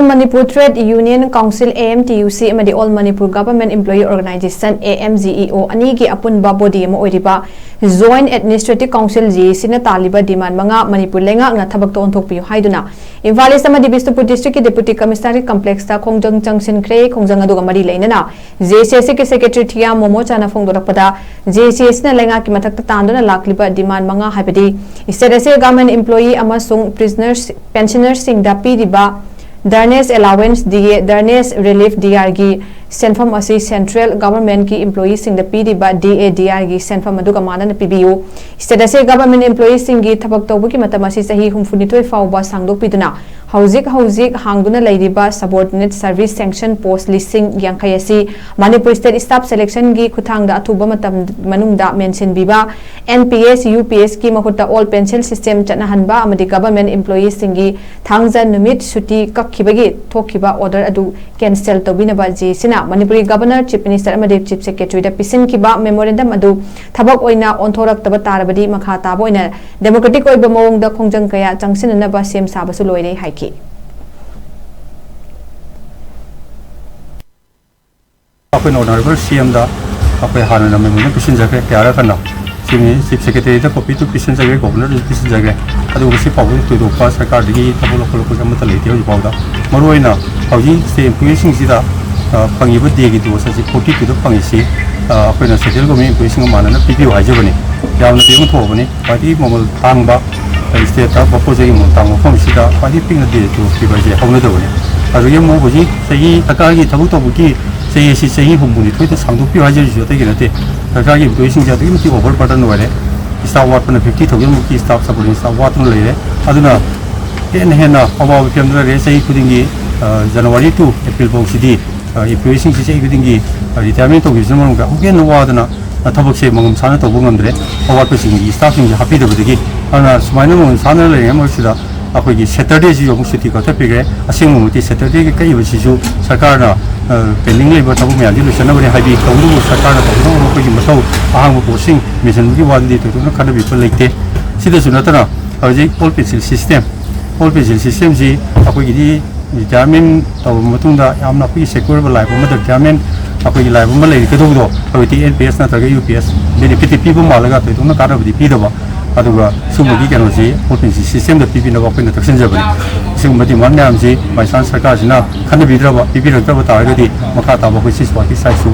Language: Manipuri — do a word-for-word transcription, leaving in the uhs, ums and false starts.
Manipur Trade Union Council, A M T U C, ꯑꯃꯗꯤ All Manipur Government Employee Organization, A M G E O, ꯑꯅꯤꯒꯤ ꯑꯄꯨꯟꯕ ꯕꯣꯗꯤ ꯑꯃ ꯑꯣꯏꯔꯤꯕ Joint Administrative Council, J A C, ꯅ ꯇꯥꯜꯂꯤꯕ ꯗꯤꯃꯥꯟ ꯃꯉꯥ ꯃꯅꯤꯄꯨꯔ ꯂꯩꯉꯥꯛꯅ ꯊꯕꯛꯇ ꯑꯣꯟꯊꯣꯛꯄꯤꯌꯨ ꯍꯥꯏꯗꯨꯅ ꯏꯝꯐꯥꯜ ꯏꯁ ꯑꯃꯗꯤ ꯕꯤꯁꯅꯨꯄꯨꯔ ꯗꯤꯁꯇ꯭ꯔꯤꯛꯀꯤ ꯗꯦꯄꯨꯇꯤ ꯀꯃꯤꯁꯅꯔꯒꯤ ꯀꯝꯄ꯭ꯂꯦꯛꯁꯇ ꯈꯣꯡꯖꯪ ꯆꯪꯁꯤꯟꯈ꯭ꯔꯦ꯫ ꯈꯣꯡꯖꯪ ꯑꯗꯨꯒ ꯃꯔꯤ ꯂꯩꯅꯅ J A C S ꯀꯤ secretary Thiyam ꯃꯣꯃꯣꯆꯥꯅ ꯐꯣꯡꯗꯣꯔꯛꯄꯗ, J A C S ꯅ ꯂꯩꯉꯥꯛꯀꯤ ꯃꯊꯛꯇ ꯇꯥꯟꯗꯨꯅ ꯂꯥꯛꯂꯤꯕ ꯗꯤꯃꯥꯟ ꯃꯉꯥ ꯍꯥꯏꯕꯗꯤ, state ꯑꯁꯤꯒꯤ government employee ꯑꯃꯁꯨꯡ prisoners, pensioners ꯁꯤꯡꯗ ꯄꯤꯔꯤꯕ Dearness Allowance, D A, Dearness Relief, D R ꯒꯤ ꯁꯦꯟꯐꯝ ꯑꯁꯤ central government ꯀꯤ employee ꯁꯤꯡꯗ ꯄꯤꯔꯤꯕ D A D R ꯒꯤ ꯁꯦꯟꯐꯝ ꯑꯗꯨꯒ ꯃꯥꯟꯅꯅ ꯄꯤꯕꯤꯌꯨ꯫ State ꯑꯁꯤ government employee ꯁꯤꯡꯒꯤ ꯊꯕꯛ ꯇꯧꯕꯒꯤ ꯃꯇꯝ ꯑꯁꯤ ꯆꯍꯤ ꯍꯨꯝꯐꯨꯅꯤꯊꯣꯏ ꯐꯥꯎꯕ ꯁꯥꯡꯗꯣꯛꯄꯤꯗꯨꯅ, ꯍꯧꯖꯤꯛ ꯍꯧꯖꯤꯛ ꯍꯥꯡꯗꯨꯅ ꯂꯩꯔꯤꯕ subordinate service sanction post ꯂꯤꯁꯤꯡ ꯌꯥꯡꯈꯩ ꯑꯁꯤ Manipur State Staff Selection ꯒꯤ ꯈꯨꯠꯊꯥꯡꯗ ꯑꯊꯨꯕ ꯃꯇꯝ ꯃꯅꯨꯡꯗ ꯃꯦꯟꯁꯤꯟꯕꯤꯕ, N P S, U P S ꯀꯤ ꯃꯍꯨꯠꯇ Old Pension System ꯆꯠꯅꯍꯟꯕ ꯑꯃꯗꯤ government employee ꯁꯤꯡꯒꯤ ꯊꯥꯡꯖ ꯅꯨꯃꯤꯠ ꯁꯨꯇꯤ ꯀꯛꯈꯤꯕꯒꯤ ꯊꯣꯛꯈꯤꯕ order ꯑꯗꯨ cancel ꯇꯧꯕꯤꯅꯕ J A C ꯅ ꯃꯅꯤꯄꯨꯔꯒꯤ Governor, Chief Minister ꯑꯃꯗꯤ Chief Secretary ꯗ ꯄꯤꯁꯤꯟꯈꯤꯕ memorandum ꯑꯗꯨ ꯊꯕꯛ ꯑꯣꯏꯅ ꯑꯣꯟꯊꯣꯔꯛꯇꯕ ꯇꯥꯔꯕꯗꯤ ꯃꯈꯥ ꯇꯥꯕ ꯑꯣꯏꯅ democratic ꯑꯣꯏꯕ ꯃꯑꯣꯡꯗ ꯈꯣꯡꯖꯪ ꯀꯌꯥ ꯆꯪꯁꯤꯟꯅꯅꯕ ꯁꯦꯝ ꯁꯥꯕꯁꯨ ꯂꯣꯏꯔꯦ ꯍꯥꯏꯈꯤ꯫ ꯑꯩꯈꯣꯏꯅ Honourable C M ꯗ ꯑꯩꯈꯣꯏ ꯍꯥꯟꯅꯅ memorandum ꯄꯤꯁꯤꯟꯖꯈ꯭ꯔꯦ, ꯀꯌꯥꯔꯛ ꯍꯟꯅ꯫ ꯁꯤꯅꯤ Chief Secretary ꯗ copy ꯇꯨ ꯄꯤꯁꯤꯟꯖꯈ꯭ꯔꯦ, Governor ꯗꯁꯨ ꯄꯤꯁꯤꯟꯖꯈ꯭ꯔꯦ꯫ ꯑꯗꯨꯕꯨ ꯉꯁꯤ ꯐꯥꯎꯕꯗ ꯊꯣꯏꯗꯣꯛꯄ ꯁꯔꯀꯥꯔꯗꯒꯤ ꯊꯕꯛ ꯂꯧꯈꯠꯂꯛꯄꯁꯦ ꯑꯃꯠꯇ ꯂꯩꯇꯦ ꯍꯧꯖꯤꯛ ꯐꯥꯎꯗ꯫ ꯃꯔꯨꯑꯣꯏꯅ ꯍꯧꯖꯤꯛ state employee ꯁꯤꯡꯁꯤꯗ, ꯑ, ꯐꯪꯉꯤꯕ day ꯒꯤ dose ꯑꯁꯤ forty two ꯗ ꯐꯪꯉꯤꯁꯤ, ꯑ, ꯑꯩꯈꯣꯏꯅ central government employee ꯁꯤꯡꯒ ꯃꯥꯟꯅꯅ ꯄꯤꯕꯤꯌꯨ ꯍꯥꯏꯖꯕꯅꯤ꯫ ꯌꯥꯝꯅ ꯄꯤꯐꯝ ꯊꯣꯛꯑꯕꯅꯤ꯫ ꯈ꯭ꯋꯥꯏꯗꯒꯤ ꯃꯃꯜ ꯇꯥꯡꯕ, state ꯇ ꯄꯣꯠ ꯆꯩꯒꯤ ꯃꯃꯜ ꯇꯥꯡꯕ ꯃꯐꯝꯁꯤꯗ ꯈ꯭ꯋꯥꯏꯗꯒꯤ ꯄꯤꯛꯅ day ꯗꯣꯁ ꯄꯤꯕ ꯍꯥꯏꯁꯦ ꯍꯧꯅꯗꯕꯅꯤ꯫ ꯑꯗꯨꯗꯒꯤ ꯑꯃꯨꯛ ꯍꯧꯖꯤꯛ ꯆꯍꯤ ꯁꯔꯀꯥꯔꯒꯤ ꯊꯕꯛ ꯇꯧꯕꯒꯤ ꯆꯍꯤ ꯑꯁꯤ ꯆꯍꯤ ꯍꯨꯝꯐꯨ ꯅꯤꯊꯣꯏꯗ ꯁꯥꯡꯗꯣꯛꯄꯤꯌꯨ ꯍꯥꯏꯖꯔꯤꯁꯨ ꯑꯇꯩꯒꯤ ꯅꯠꯇꯦ꯫ ꯁꯔꯀꯥꯔꯒꯤ employee ꯁꯤꯡꯁꯦ ꯑꯗꯨꯛꯀꯤ ꯃꯇꯤꯛ over burden ꯑꯣꯏꯔꯦ꯫ Staff ꯋꯥꯠꯄꯅ fifty thousand ꯃꯨꯛꯀꯤ staff, subordinate staff ꯋꯥꯠꯇꯨꯅ ꯂꯩꯔꯦ꯫ ꯑꯗꯨꯅ ꯍꯦꯟꯅ ꯍꯦꯟꯅ ꯑꯋꯥꯕ ꯐꯤꯕꯝꯗ ꯂꯩꯔꯦ꯫ ꯆꯍꯤ ꯈꯨꯗꯤꯡꯒꯤ, ꯑ, January to April ꯐꯥꯎꯁꯤꯗꯤ, ꯑ, employee ꯁꯤꯡꯁꯤ ꯆꯍꯤ ꯈꯨꯗꯤꯡꯒꯤ, ꯑ, retirement ꯇꯧꯈꯤꯕꯁꯤꯅ ꯃꯔꯝ ꯑꯣꯏꯔꯒ ꯑꯃꯨꯛꯀ ꯍꯦꯟꯅ ꯋꯥꯗꯅ, ꯑ, ꯊꯕꯛꯁꯦ ꯃꯉꯝ ꯁꯥꯅ ꯇꯧꯕ ꯉꯝꯗ꯭ꯔꯦ꯫ ꯑꯋꯥꯠꯄꯁꯤꯡꯒꯤ staff ꯁꯤꯡꯁꯦ ꯍꯥꯞꯄꯤꯗꯕꯗꯒꯤ꯫ ꯑꯗꯨꯅ ꯁꯨꯃꯥꯏꯅ ꯃꯉꯝ ꯁꯥꯅ ꯂꯩꯔꯤꯉꯩ ꯃꯔꯛꯁꯤꯗ ꯑꯩꯈꯣꯏꯒꯤ Saturday ꯁꯤꯁꯨ ꯑꯃꯨꯛ ꯁꯨꯇꯤ ꯀꯛꯊꯠꯄꯤꯈ꯭ꯔꯦ꯫ ꯑꯁꯦꯡꯕꯃꯛꯇꯤ Saturday ꯒꯤ ꯀꯛꯏꯕꯁꯤꯁꯨ ꯁꯔꯀꯥꯔꯅ, ꯑ, pending ꯂꯩꯕ ꯊꯕꯛ ꯃꯌꯥꯝꯁꯤ ꯂꯣꯏꯁꯤꯟꯅꯕꯅꯤ ꯍꯥꯏꯕꯤ꯫ ꯇꯧꯕꯇꯕꯨ ꯁꯔꯀꯥꯔꯅ ꯇꯧꯒꯗꯧꯕ ꯃꯈꯣꯏꯒꯤ ꯃꯊꯧ, ꯑꯍꯥꯡꯕ post ꯁꯤꯡ ꯃꯦꯟꯁꯤꯟꯕꯒꯤ ꯋꯥꯗꯨꯗꯤ ꯊꯣꯏꯗꯣꯛꯅ ꯈꯟꯅꯕꯤꯕ ꯂꯩꯇꯦ꯫ ꯁꯤꯗꯁꯨ ꯅꯠꯇꯅ ꯍꯧꯖꯤꯛ Old Pension System, Old Pension System ꯁꯤ ꯑꯩꯈꯣꯏꯒꯤꯗꯤ ꯔꯤꯇꯥꯌꯔꯃꯦꯟ ꯇꯧꯔꯕ ꯃꯇꯨꯡꯗ ꯌꯥꯝꯅ ꯑꯩꯈꯣꯏꯒꯤ ꯁꯦꯀ꯭ꯌꯨꯔ ꯑꯣꯏꯕ ꯂꯥꯏꯐ ꯑꯃꯗ ꯔꯤꯇꯥꯌꯔꯃꯦꯟ ꯑꯩꯈꯣꯏꯒꯤ ꯂꯥꯏꯐ ꯑꯃ ꯂꯩꯒꯗꯧꯕꯗꯣ ꯍꯧꯖꯤꯛꯇꯤ ꯑꯦꯟ ꯄꯤ ꯑꯦꯁ ꯅꯠꯇ꯭ꯔꯒ ꯌꯨ ꯄꯤ ꯑꯦꯁ ꯕꯦꯅꯤꯐꯤꯠꯇꯤ ꯄꯤꯕ ꯃꯥꯜꯂꯒ ꯊꯣꯏꯗꯣꯛꯅ ꯀꯥꯟꯅꯕꯗꯤ ꯄꯤꯗꯕ꯫ ꯑꯗꯨꯒ ꯁꯨꯝꯕꯒꯤ ꯀꯩꯅꯣꯁꯤ ꯑꯣꯜ ꯄꯦꯟꯁꯤ ꯁꯤꯁꯇꯦꯝꯗ ꯄꯤꯕꯤꯅꯕ ꯑꯩꯈꯣꯏꯅ ꯇꯛꯁꯤꯟꯖꯕꯅꯤ꯫ ꯑꯁꯤꯒꯨꯝꯕ ꯗꯤꯃꯥꯟ ꯃꯌꯥꯝꯁꯤ ꯕꯥꯏ ꯆꯥꯟꯁ ꯁꯔꯀꯥꯔꯁꯤꯅ ꯈꯟꯅꯕꯤꯗ꯭ꯔꯕ, ꯄꯤꯕꯤꯔꯛꯇ꯭ꯔꯕ ꯇꯥꯔꯒꯗꯤ ꯃꯈꯥ ꯇꯥꯕ ꯑꯩꯈꯣꯏ ꯁꯤꯁ ꯄꯥꯔꯇꯤ ꯁꯥꯏꯠꯁꯨ